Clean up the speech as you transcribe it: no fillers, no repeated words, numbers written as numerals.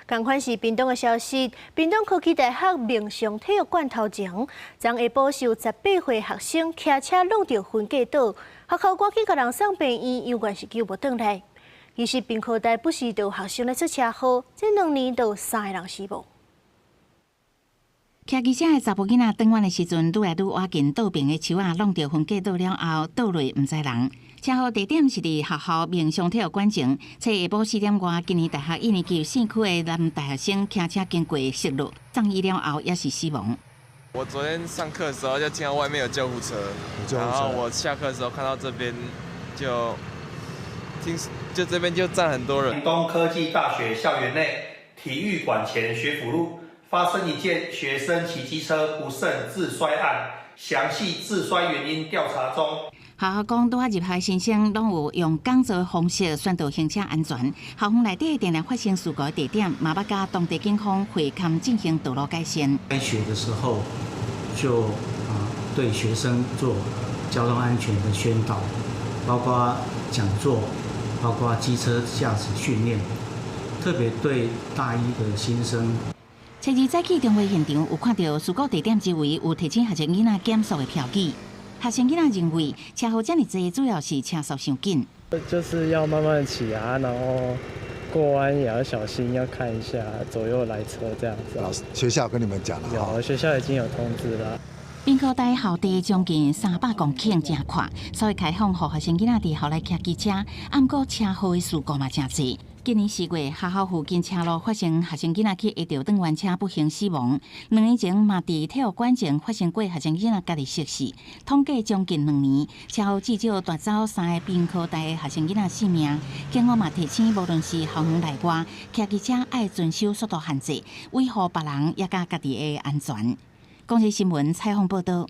仝款是屏東的消息，屏東科技大學明祥體育館頭前，昨下晡是有18歲學生騎車挵著分隔島，學校趕緊共人送病院，猶原是救無轉來。其實屏科大不時就有學生咧出車禍，這2年就有三個人死亡。騎機車的查埔囡仔轉彎的時陣，愈來愈倚近倒爿的樹仔，挵著分隔島了後，倒落毋知人。車禍地點是佇學校明祥體育館前，昨下晡4點外，今年大學一年級四區的男大學生騎車經過失落，送醫了後也是死亡。我昨天上課的時候就聽到外面有救護車，然後我下課的時候看到這邊就聽就這邊就站很多人。屏東科技大學校園內體育館前學府路發生一件學生騎機車不慎自摔案，詳細自摔原因調查中。學校講，拄仔入學新生攏有用講座方式宣導行車安全。校園內底定定發生事故的地點，嘛捌佮當地警方會勘進行道路改善。開學的時候就對學生做交通安全的宣導，包括講座，包括機車駕駛訓練，特別對大一的新生。初二早起中會現場有看到事故地點周圍有提醒學生囡仔減速的標記。學生囡仔認為車禍遮爾濟，主要是車速傷緊。就是要慢慢騎啊，然後過彎也要小心，要看一下左右來車這樣子。老師，學校跟你們講了？有，學校已經有通知了。屏科大校地將近300公頃，真闊，所以開放予學生囡仔佇校內騎機車。毋過車禍的事故嘛誠濟。今年4月，學校附近車路發生學生囡仔去下著轉彎車不幸死亡。2年前嘛，佇體育館前發生過學生囡仔家己失事。統計將近2年，車禍至少奪走三个屏科大的學生囡仔性命。警方嘛提醒，無論是校園內外，騎機車愛遵守速度限制，維護別人也佮家己的安全。公視新聞採訪報導。